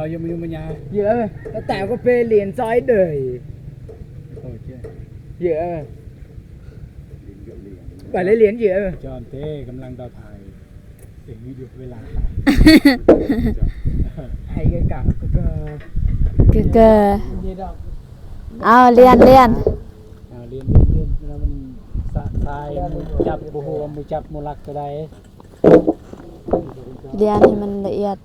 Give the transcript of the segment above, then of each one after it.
Ôi, yum, yum, nhá. Dễ ơi, nó tạo có phê liền soi đời. Ôi, chết. Dễ ơi. Phải lấy liền dễ ơi. Cho em thế, ກຳລັງເຕົາຖ່າຍ. Hay cái cả, cái, cái. ຄື ຄື Gì đâu. ເອົາ ລຽນ ລຽນ. ອ່າ ລຽນ ລຽນ ລຽນ ແລ້ວມັນສະ ສາຍ ມັນຈັບ ບໍ່ຮູ້ວ່າມັນຈັບ ບໍ່ລັກຕົວໃດ. ລຽນໃຫ້ມັນລະອຽດ.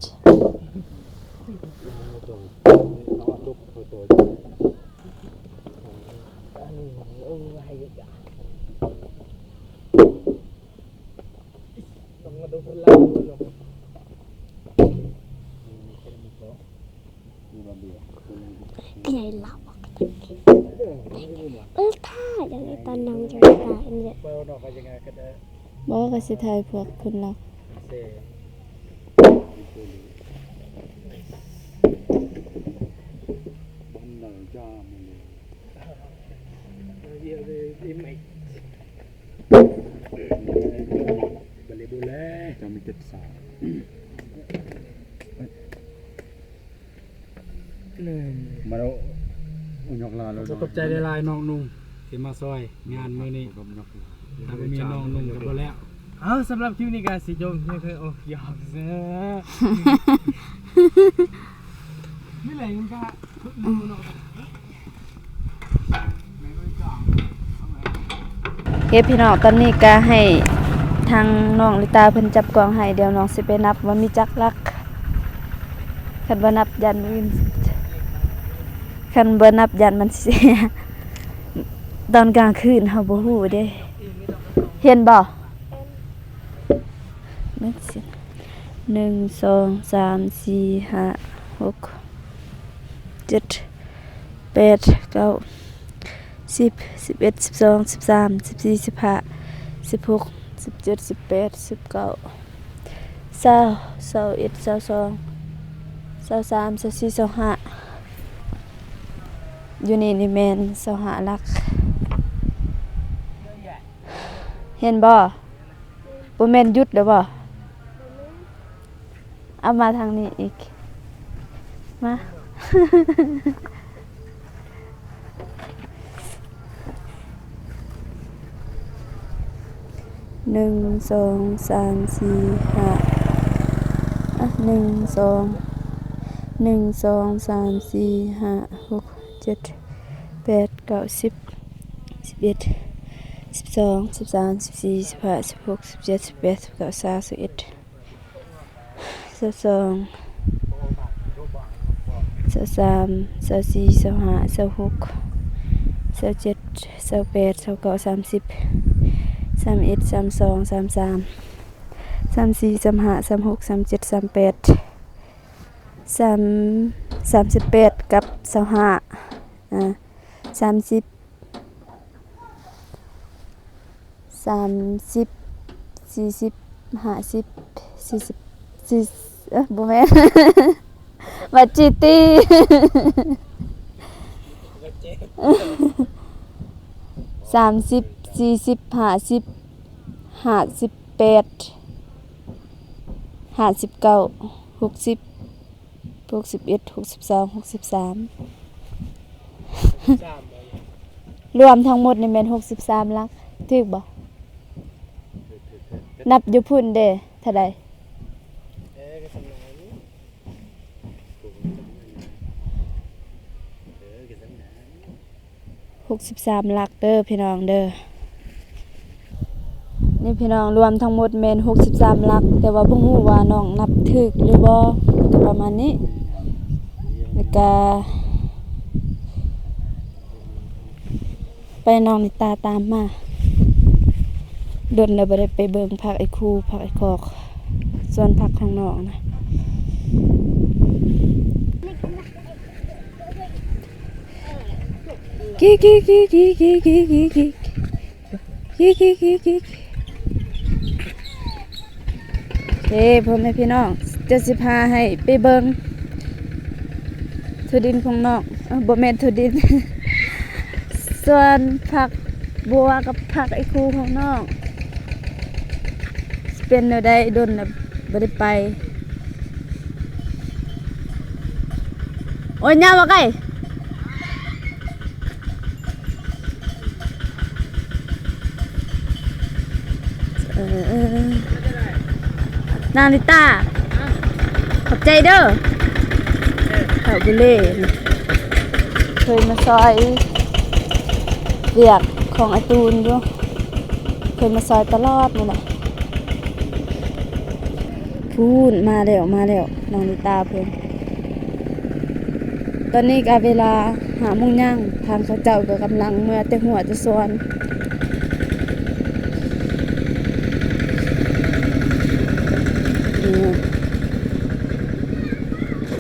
ເອີ ຖ້າຢ່າງໃດຕອນນ້ອງຈະໄດ້ຕາຍອັນນີ້ ບໍ່ ກໍຊິຖ່າຍພວກເພິ່ນລະ. ມາໂດ ອຸຍົກລາໂລດ. ຂອບໃຈຫຼາຍໆ ນ້ອງນຸ່ງ ທີ່ມາຊ່ອຍງານມື້ນີ້. ຖ້າບໍ່ມີນ້ອງນຸ່ງກໍບໍ່ແລ້ວ. ເອົາ ສຳລັບຄລິບນີ້ກໍຊິຈົບພຽງເທົ່າ ໂອ້ ຫຍອກເຊີ ມີແຫຼງມັນກະ ໂອເຄ ພີ່ນ້ອງ, ຕອນນີ້ກໍໃຫ້ທາງນ້ອງລິຕາເພິ່ນຈັບກ້ອງໃຫ້. ດຽວນ້ອງຊິໄປນັບວ່າມີຈັກຫຼັກ. ຄັນບໍ່ນັບຢ້ານມື້ອື່ນ ຄັນບໍ່ນັບຢ້ານມັນເສຍ. ຕອນກາງຄືນເຮົາບໍ່ຮູ້ເດ້. ເຫັນບໍ່? ໜຶ່ງ ສອງ ສາມ ສີ່ ຫ້າ ຫົກ ເຈັດ ແປດ ເກົ້າ ສິບ ສິບເອັດ ສິບສອງ ສິບສາມ ສິບສີ່ ສິບຫ້າ ສິບຫົກ ສິບເຈັດ ສິບແປດ ສິບເກົ້າ ຊາວ ຊາວເອັດ ຊາວສອງ ຊາວສາມ ຊາວສີ່ ຊາວຫ້າ. ຢູ່ນີ້ນີ້ແມ່ນຊາວຫ້າຫຼັກ. ເຫັນບໍ່? ບໍ່ແມ່ນຢຸດແລ້ວບໍ່? ເອົາມາທາງນີ້ອີກ. ມາ. ໜຶ່ງ ສອງ ສາມ ສີ່ ຫ້າ ອ່ະ ໜຶ່ງ ສອງ ໜຶ່ງ ສອງ ສາມ ສີ່ ຫ້າ ຫົກ ເຈັດ ແປດ ເກົ້າ ສິບ ສິບເອັດ ສິບສອງ ສິບສາມ ສິບສີ່ ສິບຫ້າ ສິບຫົກ ສິບເຈັດ ສິບແປດ ສິບເກົ້າ ຊາວ ຊາວເອັດ ຊາວສອງ ຊາວສາມ ຊາວສີ່ ຊາວຫ້າ ຊາວຫົກ ຊາວເຈັດ ຊາວແປດ ຊາວເກົ້າ ສາມສິບ ສາມເອັດ ສາມສອງ ສາມສາມ ສາມສີ່ ສາມຫ້າ ສາມຫົກ ສາມເຈັດ ສາມແປດ ສາມ ສາມສິບແປດ ກັບ ຊາວຫ້າ ອາ ສາມສິບ ສາມສິບ ສີ່ສິບ ຫ້າສິບ ສີ່ສິບ ສີ່ ເອີ ບໍ່ແມ່ນ ວ່າຈີຕີ ສາມສິບ ສີ່ສິບ ຫ້າສິບ ຫ້າສິບແປດ ຫ້າສິບເກົ້າ ຫົກສິບ ຫົກສິບເອັດ ຫົກສິບສອງ ຫົກສິບສາມ ລວມທັງໝົດນີ້ແມ່ນຫົກສິບສາມຫຼັກ ຖືກບໍ່? ນັບຢູ່ພຸ້ນເດ້ ເທົ່າໃດ? ຫົກສິບສາມຫຼັກເດີພີ່ນ້ອງເດີ. ນີ້ພີ່ນ້ອງ ລວມທັງໝົດແມ່ນຫົກສິບສາມຫຼັກ ແຕ່ວ່າບໍ່ຮູ້ວ່ານ້ອງນັບຖືກຫຼືບໍ່ ກໍປະມານນີ້. ແລ້ວກະໄປ ນ້ອງນິຕາຕາມມາ ດົນແລ້ວບໍ່ໄດ້ໄປເບິ່ງຜັກໄອ້ຄູ ຜັກໄອ້ຄອກ ສວນຜັກຂອງນ້ອງນະ. ກິກ ກິກ ກິກ ກິກ ກິກ ກິກ ກິກ ກິກ ກິກ ກິກ ກິກ ກິກ ກິກ ເອີ ພໍ່ແມ່ພີ່ນ້ອງ ຈະຊິພາໃຫ້ໄປເບິ່ງຖົ່ວດິນຂອງນ້ອງ ເອີ ບໍ່ແມ່ນຖົ່ວດິນ ສວນຜັກບົວກັບຜັກໄອ້ຄູຂອງນ້ອງ ຊິເປັນແນວໃດ ດົນແລ້ວບໍ່ໄດ້ໄປ. ໂອ້ຍ ຍ່າງບໍ່ໄກ. ເອີ ນາງລິຕາ ຂອບໃຈເດີ. ເຂົາບຸເລ ເຄີຍມາຊ່ອຍວຽກຂອງອ້າຍຕູນຢູ່ ເຄີຍມາຊ່ອຍຕະຫຼອດນີ້ແຫຼະ. ພຸ້ນ ມາແລ້ວ ມາແລ້ວ ນ້ອງລິຕາເພິ່ນ. ຕອນນີ້ກະເວລາຫ້າໂມງຍ່າງ ທາງເຂົາເຈົ້າກະກຳລັງເມືອແຕ່ຫົວແຕ່ສວນ.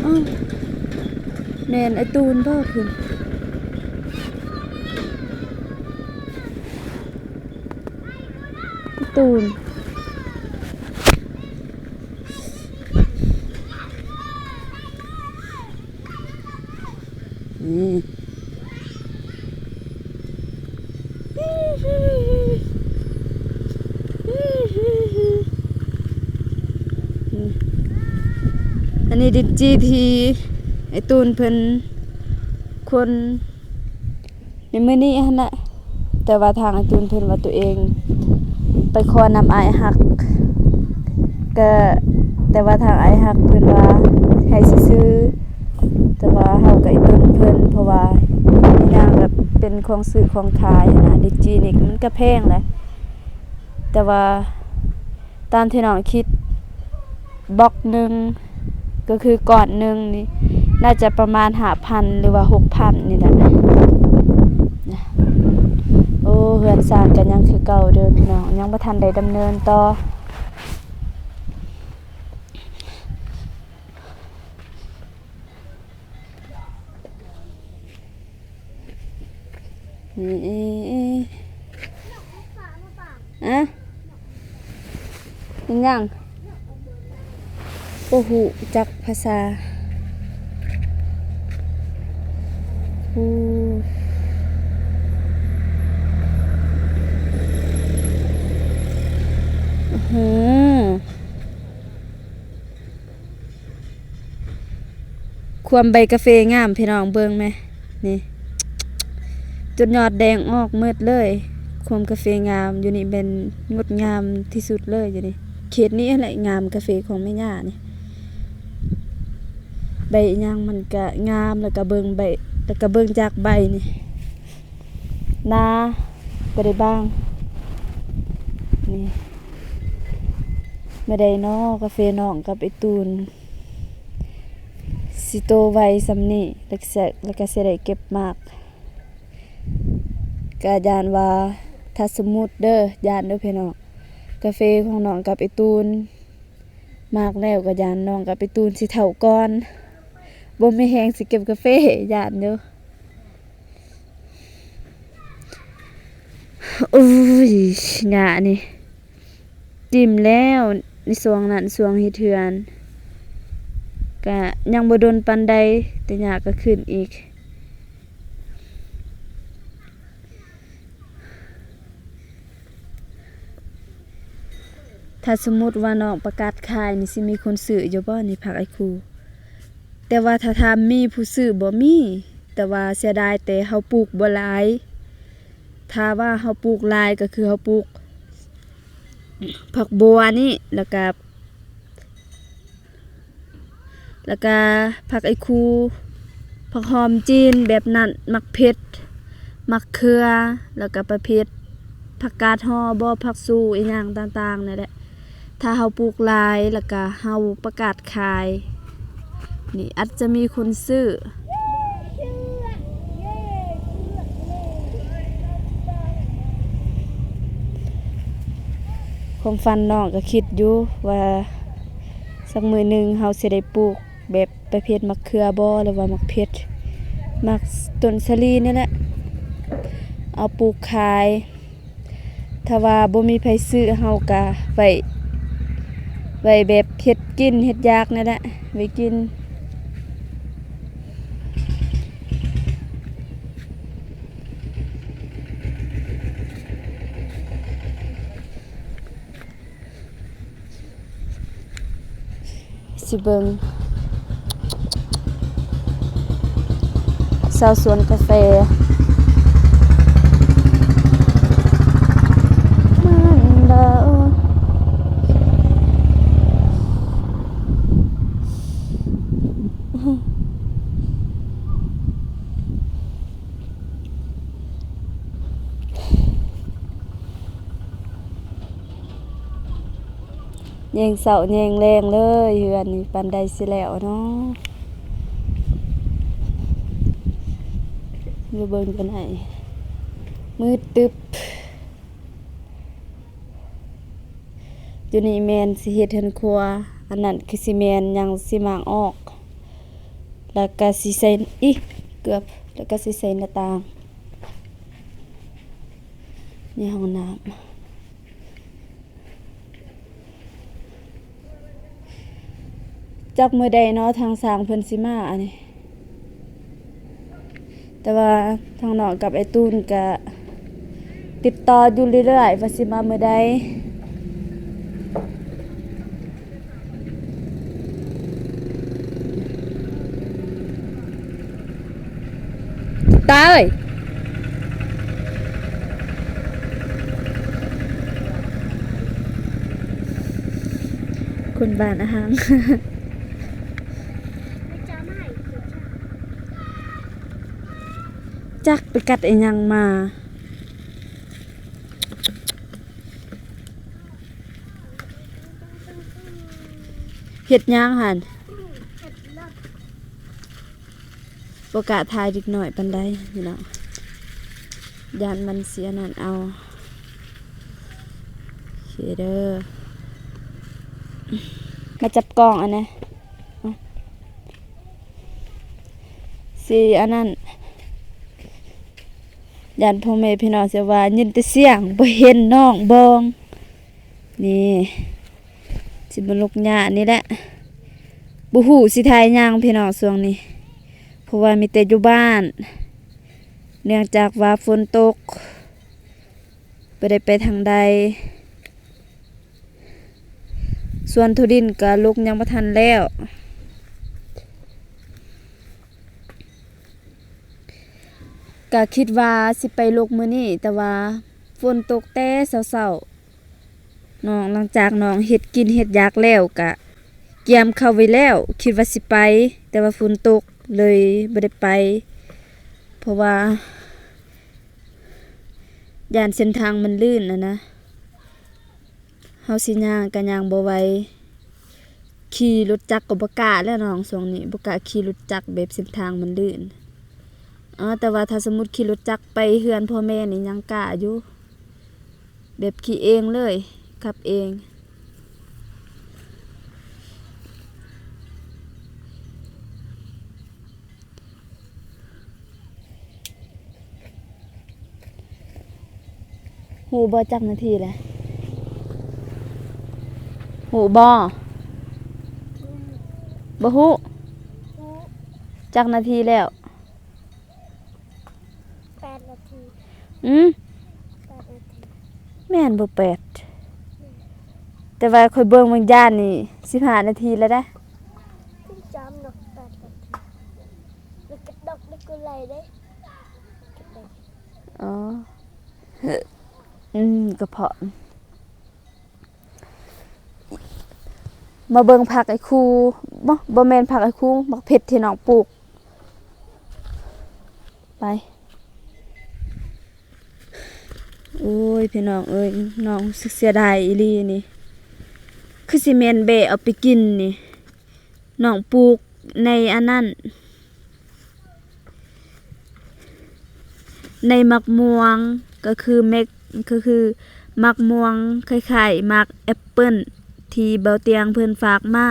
ອ້າວ ແມ່ນອ້າຍຕູນບໍ່ພຸ້ນ? ຕູນ ອືມ ອັນນີ້ດິນຈີ່ທີ່ອ້າຍຕູນເພິ່ນຂົນ ໃນມື້ນີ້ຫັ້ນແຫຼະ ແຕ່ວ່າທາງອ້າຍຕູນເພິ່ນວ່າໂຕເອງໄປຂໍນຳອ້າຍຮັກ ກະ ແຕ່ວ່າທາງອ້າຍຮັກເພິ່ນວ່າໃຫ້ຊື່ໆ ແຕ່ວ່າເຮົາກະອີ່ຕົນເພິ່ນ ເພາະວ່າອີ່ຫຍັງກະເປັນຂອງຊື້ຂອງຂາຍຫັ້ນນະ ດິນຈີ່ນີ້ມັນກະແພງແຫຼະ ແຕ່ວ່າ ຕາມທີ່ນ້ອງຄິດ ບລັອກໜຶ່ງ ກໍຄືກ້ອນໜຶ່ງນີ້ ໜ້າຈະປະມານຫ້າພັນ ຫຼືວ່າຫົກພັນນີ້ແຫຼະ. ໂອ້ ເຮືອນຊານກໍຍັງຄືເກົ່າເດີພີ່ນ້ອງ ຍັງບໍ່ທັນໄດ້ດຳເນີນຕໍ່. ນີ້ ອະ ເປັນຫຍັງ? ບໍ່ຮູ້ຈັກພາສາ. ໂອ້ ອື ຄວາມໃບກາເຟງາມພີ່ນ້ອງ ເບິ່ງແມ ນີ້ ຈົນຍອດແດງອອກໝົດເລີຍ. ຄວາມກາເຟງາມຢູ່ນີ້ແມ່ນງົດງາມທີ່ສຸດເລີຍຢູ່ນີ້ ເຂດນີ້ຫັ້ນແຫຼະງາມ ກາເຟຂອງແມ່ຍ່ານີ້ ໃບອີ່ຫຍັງມັນກະງາມ ແລ້ວກະເບິ່ງໃບ ແລ້ວກະເບິ່ງຈາກໃບນີ້ ນາບໍ່ໄດ້ບາງ ນີ້ ມາໄດ້ນໍ ກາເຟນ້ອງກັບໄອ້ຕູນ ຊິໂຕໄວສ່ຳນີ້ ແລ້ວກະ ແລ້ວກະຊິໄດ້ເກັບໝາກ ກະຢ້ານວ່າ ຖ້າສົມມຸດເດີ ຢ້ານເດີພີ່ນ້ອງ ກາເຟຂອງນ້ອງກັບໄອ້ຕູນ ໝາກແລ້ວກໍຢ້ານນ້ອງກັບໄອ້ຕູນຊິເຖົ້າກ່ອນ ບໍ່ມີແຮງຊິເກັບກາເຟ ຢ້ານຢູ່. ໂອ້ຍ ຫຍ້ານີ້ ຖິ້ມແລ້ວ ໃນຊ່ວງນັ້ນ ຊ່ວງເຮັດເຮືອນ ກະຍັງບໍ່ດົນປານໃດ ແຕ່ຫຍ້າກໍຂຶ້ນອີກ. ຖ້າສົມມຸດວ່ານ້ອງປະກາດຂາຍນີ້ ຊິມີຄົນຊື້ຢູ່ບໍ່ນີ້ ຜັກໄອ້ຄູ? ແຕ່ວ່າຖ້າຖາມມີຜູ້ຊື້ບໍ່? ມີ ແຕ່ວ່າເສຍດາຍແຕ່ເຮົາປູກບໍ່ຫຼາຍ. ຖ້າວ່າເຮົາປູກຫຼາຍກໍຄືເຮົາປູກຜັກບົ່ວນີ້ ແລ້ວກະ ແລ້ວກະຜັກໄອ້ຄູ ຜັກຫອມຈີນແບບນັ້ນ ໝາກເຜັດ ໝາກເຂືອ ແລ້ວກະປະເພດຜັກກາດຫໍ່ບໍ ຜັກຊູອີ່ຫຍັງຕ່າງໆນີ້ແຫຼະ. ຖ້າເຮົາປູກຫຼາຍ ແລ້ວກະເຮົາປະກາດຂາຍນີ້ ອາດຈະມີຄົນຊື້. ຄວາມຝັນນ້ອງກໍຄິດຢູ່ວ່າ ສັກມື້ໜຶ່ງເຮົາຊິໄດ້ປູກແບບປະເພດໝາກເຂືອບໍ ຫຼືວ່າໝາກເຜັດ ໝາກຕົ້ນສາລີນີ້ແຫຼະ ເອົາປູກຂາຍ. ຖ້າວ່າບໍ່ມີໃຜຊື້ ເຮົາກະໄວ້ ໄວ້ແບບເຮັດກິນເຮັດຢາກນີ້ແຫຼະ ໄວ້ກິນ. ຊິເບິ່ງ ຊາວສວນກາແຟ ມັນດາວ ແຍງເຊົ້າແຍງແລງເລີຍ ເຮືອນນີ້ປານໃດຊິແລ້ວເນາະ ຢູ່ເບິ່ງຢູ່ໃນມືດຕຶບ. ຢູ່ນີ້ແມ່ນຊິເຮັດເຮືອນຄົວ ອັນນັ້ນຄືຊິແມ່ນຫຍັງຊິມ້າງອອກ ແລ້ວກະຊິໃສ່ ອີ ເກືອບ ແລ້ວກະຊິໃສ່ໜ້າຕ່າງ ໃນຫ້ອງນ້ຳ. ຈັກມື້ໃດເນາະ ທາງຊ່າງເພິ່ນຊິມາອັນນີ້ ແຕ່ວ່າທາງນ້ອງກັບອ້າຍຕູນກະຕິດຕໍ່ຢູ່ເລື້ອຍໆ ວ່າຊິມາມື້ໃດ. ຕາເອີຍ ຄົນບ້ານອະຫັງ ຈັກໄປກັດອີ່ຫຍັງມາ. ເຮັດຫຍັງຫັ້ນ? ບໍ່ກ້າຖ່າຍເດັກນ້ອຍປານໃດພີ່ນ້ອງ ຢ້ານມັນຊິອັນນັ້ນເອົາ. ໂອເຄເດີ ມາຈັບກ້ອງອັນນະ ຊິອັນນັ້ນ ຢ້ານພໍ່ແມ່ພີ່ນ້ອງຊິວ່າຍິນແຕ່ສຽງ ບໍ່ເຫັນນ້ອງບອງ. ນີ້ ຊິມາລຸກຫຍ້ານີ້ແຫຼະ ບໍ່ຮູ້ຊິຖ່າຍຫຍັງພີ່ນ້ອງຊ່ວງນີ້ ເພາະວ່າມີແຕ່ຢູ່ບ້ານ ເນື່ອງຈາກວ່າຝົນຕົກ ບໍ່ໄດ້ໄປທາງໃດ. ສວນຖົ່ວດິນກະລຸກຍັງບໍ່ທັນແລ້ວ ກະຄິດວ່າຊິໄປລຸກມື້ນີ້ ແຕ່ວ່າຝົນຕົກແຕ່ເຊົ້າໆ ນ້ອງ ຫຼັງຈາກນ້ອງເຮັດກິນເຮັດຢາກແລ້ວ ກະກຽມເຂົ້າໄວ້ແລ້ວ ຄິດວ່າຊິໄປ ແຕ່ວ່າຝົນຕົກເລີຍບໍ່ໄດ້ໄປ ເພາະວ່າຢ້ານເສັ້ນທາງມັນລື່ນຫັ້ນນະ ເຮົາຊິຍ່າງກະຍ່າງບໍ່ໄຫວ ຂີ່ລົດຈັກກໍບໍ່ກ້າແລ້ວນ້ອງ ຊ່ວງນີ້ບໍ່ກ້າຂີ່ລົດຈັກ ແບບເສັ້ນທາງມັນລື່ນ. ເອີ ແຕ່ວ່າຖ້າສົມມຸດຂີ່ລົດຈັກໄປເຮືອນພໍ່ແມ່ນີ້ຍັງກ້າຢູ່ ແບບຂີ່ເອງເລີຍ ຂັບເອງ. ຮູ້ບໍ່ຈັກນາທີແລ້ວ? ຮູ້ບໍ່? ບໍ່ຮູ້? ຈັກນາທີແລ້ວ? ແປດນາທີ. ອືມ ແປດນາທີ. ແມ່ນບໍ່ແປດ? ແມ່ນ. ແຕ່ວ່າຂ້ອຍເບິ່ງບາງຢ່າງນີ້ ສິບຫ້ານາທີແລ້ວເດ້. ຄືຈຳເນາະ ແປດນາທີ ແລ້ວກະດັກແລ້ວກະໄລ່ເດ້. ອໍ ອືມ ກະເພາະ ມາເບິ່ງຜັກໄອ້ຄູ ບໍ່ ບໍ່ແມ່ນຜັກໄອ້ຄູ ໝາກເຜັດທີ່ນ້ອງປູກ ໄປ. ໂອ້ຍ ພີ່ນ້ອງເອີຍ ນ້ອງຮູ້ສຶກເສຍດາຍອີ່ຫຼີນີ້ ຄືຊິແມ່ນແບ້ເອົາໄປກິນນີ້ ນ້ອງປູກໃນອັນນັ້ນ ໃນໝາກມ່ວງ ກໍຄືແມັກ ກໍຄືໝາກມ່ວງຄ້າຍໆໝາກແອັບເປິ້ນ ທີ່ເບົາຕຽງເພິ່ນຝາກມາ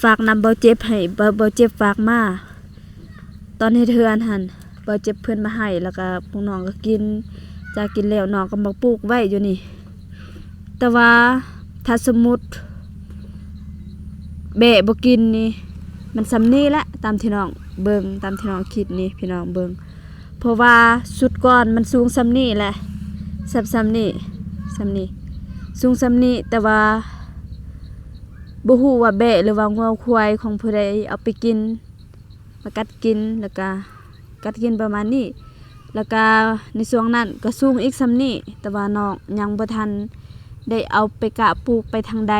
ຝາກນຳເບົາເຈັບ ໃຫ້ເບົາ ເບົາເຈັບຝາກມາ ຕອນເຮັດເຮືອນຫັ້ນ ເບົາເຈັບເພິ່ນມາໃຫ້ ແລ້ວກະພວກນ້ອງກະກິນ ຈາກກິນແລ້ວ ນ້ອງກະມາປູກໄວ້ຢູ່ນີ້. ແຕ່ວ່າຖ້າສົມມຸດແບ້ບໍ່ກິນນີ້ ມັນສ່ຳນີ້ແຫຼະ ຕາມທີ່ນ້ອງເບິ່ງ ຕາມທີ່ນ້ອງຄິດນີ້ ພີ່ນ້ອງເບິ່ງ ເພາະວ່າຊຸດກ່ອນມັນສູງສ່ຳນີ້ແຫຼະ ສ່ຳ ສ່ຳນີ້ ສ່ຳນີ້ ສູງສ່ຳນີ້ ແຕ່ວ່າບໍ່ຮູ້ວ່າແບ້ ຫຼືວ່າງົວຄວາຍຂອງຜູ້ໃດເອົາໄປກິນ ມາກັດກິນ ແລ້ວກະ ກັດກິນປະມານນີ້ ແລ້ວກະໃນຊ່ວງນັ້ນກະສູງອີກສ່ຳນີ້ ແຕ່ວ່ານ້ອງຍັງບໍ່ທັນໄດ້ເອົາໄປກະປູກໄປທາງໃດ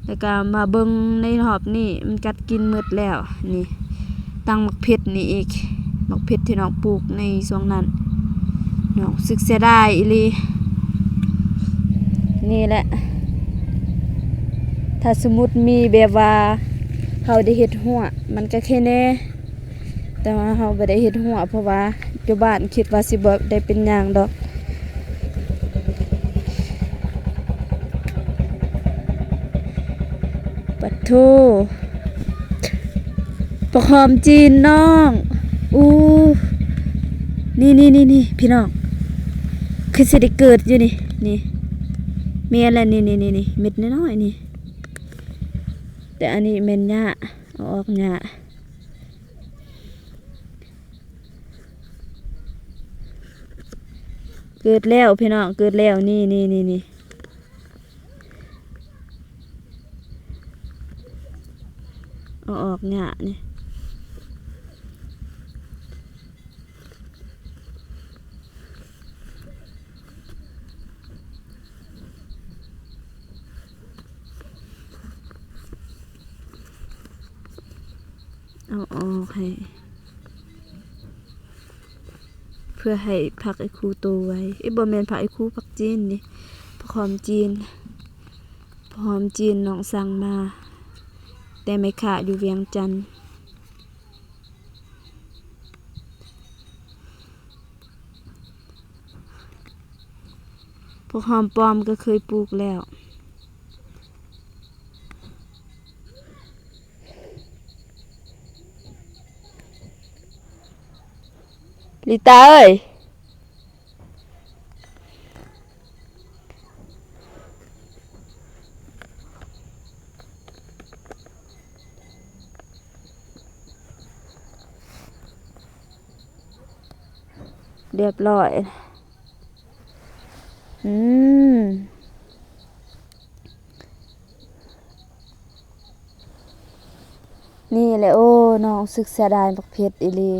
ແລ້ວກະມາເບິ່ງໃນຮອບນີ້ມັນກັດກິນໝົດແລ້ວ. ນີ້ ຕັ້ງໝາກເຜັດນີ້ອີກ ໝາກເຜັດທີ່ນ້ອງປູກໃນຊ່ວງນັ້ນ ນ້ອງຮູ້ສຶກເສຍດາຍອີ່ຫຼີ. ນີ້ແຫຼະ ຖ້າສົມມຸດມີແບບວ່າເຮົາໄດ້ເຮັດຮົ້ວ ມັນກະແຄ່ແນ່ ແຕ່ວ່າເຮົາບໍ່ໄດ້ເຮັດຮົ້ວ ເພາະວ່າຢູ່ບ້ານຄິດວ່າຊິບໍ່ໄດ້ເປັນຫຍັງດອກ. ປະໂທ ຜັກຫອມຈີນນ້ອງ ອູ້ ນີ້ໆໆໆ ພີ່ນ້ອງ ຄືຊິໄດ້ເກີດຢູ່ນີ້ ນີ້ ແມ່ນແຫຼະ ນີ້ໆໆ ເມັດນ້ອຍໆນີ້ ແຕ່ອັນນີ້ແມ່ນຫຍ້າ ເອົາອອກຫຍ້າ. ເກີດແລ້ວພີ່ນ້ອງ ເກີດແລ້ວ ນີ້ໆໆ ນີ້ ເອົາອອກຫຍ້ານີ້. ເອົາອອກໃຫ້ ເພື່ອໃຫ້ຜັກອີ່ຄູໂຕໄວ. ເອີ ບໍ່ແມ່ນຜັກອີ່ຄູ ຜັກຈີນນີ້ ຜັກຫອມຈີນ ຜັກຫອມຈີນນ້ອງສັ່ງມາແຕ່ແມ່ຄ້າຢູ່ວຽງຈັນ. ພວກຫອມປ້ອມກໍເຄີຍປູກແລ້ວ. ລິຕາເອີຍ ຮຽບຮ້ອຍ. ອືມ ນີ້ແຫຼະ ໂອ້ ນ້ອງຮູ້ສຶກເສຍດາຍບັກເຜັດອີ່ຫຼີ.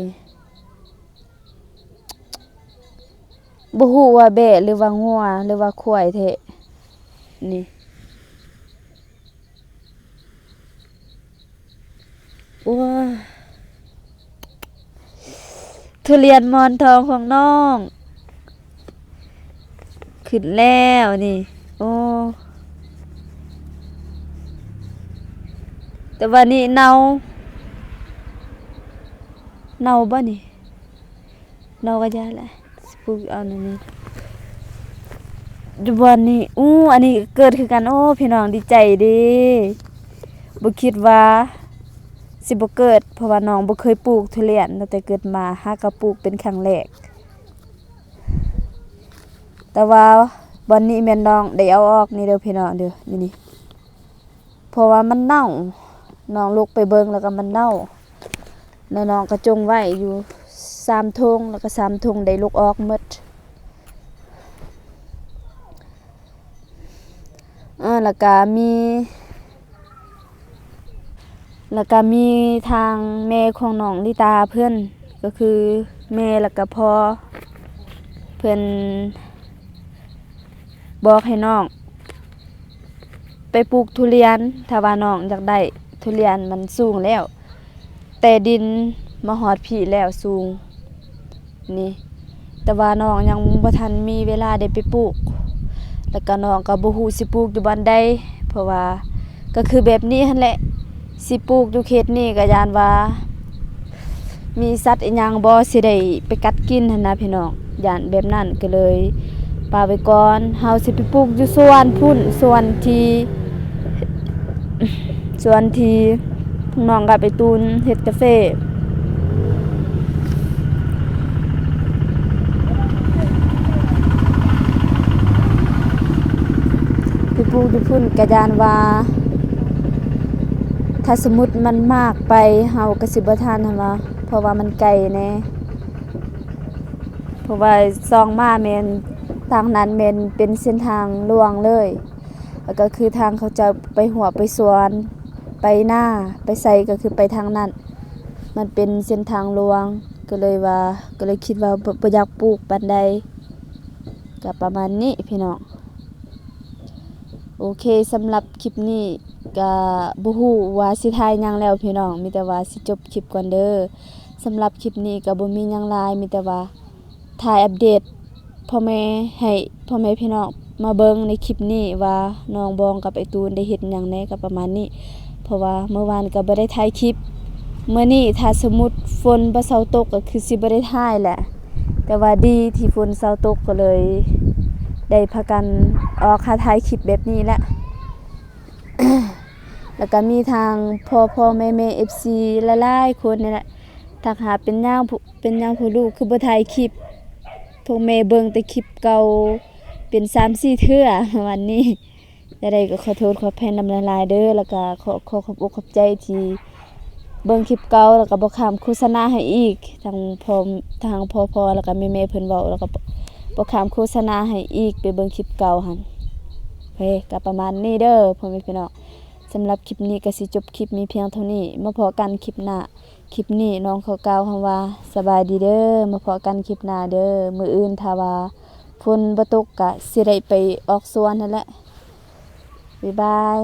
ບໍ່ຮູ້ວ່າແບ້ ຫຼືວ່າງົວ ຫຼືວ່າຄວາຍແທ້ ນີ້. ໂອ້ຍ ທຸລຽນໝອນທອງຂອງນ້ອງ ຂຶ້ນແລ້ວນີ້. ໂອ້ ແຕ່ວ່ານີ້ເນົ່າ ເນົ່າບໍ່ນີ້? ເນົ່າກໍຢ່າແຫຼະ ປູກເອົາແນວນີ້ ຢູ່ບ່ອນນີ້. ອູ້ ອັນນີ້ກໍເກີດຄືກັນ. ໂອ້ ພີ່ນ້ອງ ດີໃຈເດ້ ບໍ່ຄິດວ່າຊິບໍ່ເກີດ ເພາະວ່ານ້ອງບໍ່ເຄີຍປູກທຸລຽນ ຕັ້ງແຕ່ເກີດມາ ຫາກໍປູກເປັນຄັ້ງແລກ. ແຕ່ວ່າບ່ອນນີ້ແມ່ນນ້ອງໄດ້ເອົາອອກນີ້ເດີ ພີ່ນ້ອງເດີ ຢູ່ນີ້. ເພາະວ່າມັນເນົ່າ ນ້ອງລຸກໄປເບິ່ງແລ້ວກໍມັນເນົ່າ ແລ້ວນ້ອງກໍຈົ່ງໄວ້ຢູ່ສາມຖົງ ແລ້ວກໍສາມຖົງໄດ້ລຸກອອກໝົດ. ເອີ ແລ້ວກໍມີ ແລ້ວກະມີທາງແມ່ຂອງນ້ອງລິຕາເພິ່ນ ກໍຄືແມ່ແລ້ວກະພໍ່ເພິ່ນບອກໃຫ້ນ້ອງໄປປູກທຸລຽນ ຖ້າວ່ານ້ອງຢາກໄດ້ທຸລຽນ. ມັນສູງແລ້ວ ແຕ່ດິນມາຮອດພີ້ແລ້ວ ສູງ. ນີ້ ແຕ່ວ່ານ້ອງຍັງບໍ່ທັນມີເວລາໄດ້ໄປປູກ ແລ້ວກະນ້ອງກະບໍ່ຮູ້ຊິປູກຢູ່ບ່ອນໃດ ເພາະວ່າກະຄືແບບນີ້ຫັ້ນແຫຼະ ຊິປູກຢູ່ເຂດນີ້ກະຢ້ານວ່າມີສັດອີ່ຫຍັງບໍ່ຊິໄດ້ໄປກັດກິນຫັ້ນນະພີ່ນ້ອງ ຢ້ານແບບນັ້ນ ກະເລີຍປະໄວ້ກ່ອນ. ເຮົາຊິໄປປູກຢູ່ສວນພຸ້ນ ສວນທີ່ ສ່ວນທີ່ພວກນ້ອງກໍໄປຕູນເຮັດກາເຟ ໄປປູກຢູ່ພຸ້ນ ກະຢ້ານວ່າຖ້າສົມມຸດມັນມາກໄປ ເຮົາກະຊິບໍ່ທັນຫັ້ນວ່າ ເພາະວ່າມັນໄກແດ່ ເພາະວ່າສ່ອງມາແມ່ນ ທາງນັ້ນແມ່ນເປັນເສັ້ນທາງຫຼວງເລີຍ. ແລ້ວກໍຄືທາງເຂົາເຈົ້າໄປຮົ້ວໄປສວນ ໄປນາ ໄປໃສກໍຄືໄປທາງນັ້ນ. ມັນເປັນເສັ້ນທາງຫຼວງ ກໍເລີຍວ່າ ກໍເລີຍຄິດວ່າບໍ່ ບໍ່ຢາກປູກປານໃດ. ກໍປະມານນີ້ພີ່ນ້ອງ. ໂອເຄ ສຳລັບຄລິບນີ້ກໍບໍ່ຮູ້ວ່າຊິຖ່າຍຫຍັງແລ້ວພີ່ນ້ອງ ມີແຕ່ວ່າຊິຈົບຄລິບກ່ອນເດີ. ສຳລັບຄລິບນີ້ກໍບໍ່ມີຫຍັງຫຼາຍ ມີແຕ່ວ່າຖ່າຍອັບເດດພໍ່ແມ່ ໃຫ້ພໍ່ແມ່ພີ່ນ້ອງມາເບິ່ງໃນຄລິບນີ້ວ່າ ນ້ອງບອງກັບໄອ້ຕູນໄດ້ເຮັດຫຍັງແດ່ ກໍປະມານນີ້. ເພາະວ່າມື້ວານກໍບໍ່ໄດ້ຖ່າຍຄລິບ ມື້ນີ້ຖ້າສົມມຸດຝົນບໍ່ເຊົາຕົກກໍຄືຊິບໍ່ໄດ້ຖ່າຍແຫຼະ. ແຕ່ວ່າດີທີ່ຝົນເຊົາຕົກກໍເລີຍໄດ້ພາກັນອອກຫາຖ່າຍຄລິບແບບນີ້ແຫຼະ. ແລ້ວກໍມີທາງພໍ່ໆແມ່ໆ ເອັຟຊີ ຫຼາຍໆຄົນນີ້ແຫຼະ ທັກຫາເປັນຫຍັງ ເປັນຫຍັງຜູ້ລູກຄືບໍ່ຖ່າຍຄລິບ ພວກແມ່ເບິ່ງແຕ່ຄລິບເກົ່າເປັນສາມສີ່ເທື່ອ ປະມານນີ້. ຈັ່ງໃດກໍຂໍໂທດຂໍອະໄພນຳຫຼາຍໆເດີ ແລ້ວກໍຂໍ ຂໍຂອບອົກຂອບໃຈທີ່ເບິ່ງຄລິບເກົ່າ ແລ້ວກໍບໍ່ຂ້າມໂຄສະນາໃຫ້ອີກ. ທາງພໍ່ ທາງພໍ່ໆ ແລ້ວກໍແມ່ໆເພິ່ນເວົ້າ ແລ້ວກໍບໍ່ ບໍ່ຂ້າມໂຄສະນາໃຫ້ອີກ ໄປເບິ່ງຄລິບເກົ່າຫັ້ນ. ໂອເຄ ກໍປະມານນີ້ເດີພໍ່ແມ່ພີ່ນ້ອງ. ສຳລັບຄລິບນີ້ກໍຊິຈົບຄລິບມີພຽງເທົ່ານີ້ ມາພໍ້ກັນຄລິບໜ້າ. ຄລິບນີ້ນ້ອງຂໍກ່າວຄຳວ່າສະບາຍດີເດີ ມາພໍ້ກັນຄລິບໜ້າເດີ. ມື້ອື່ນຖ້າວ່າຝົນບໍ່ຕົກກະຊິໄດ້ໄປອອກສວນຫັ້ນແຫຼະ. ບາຍບາຍ.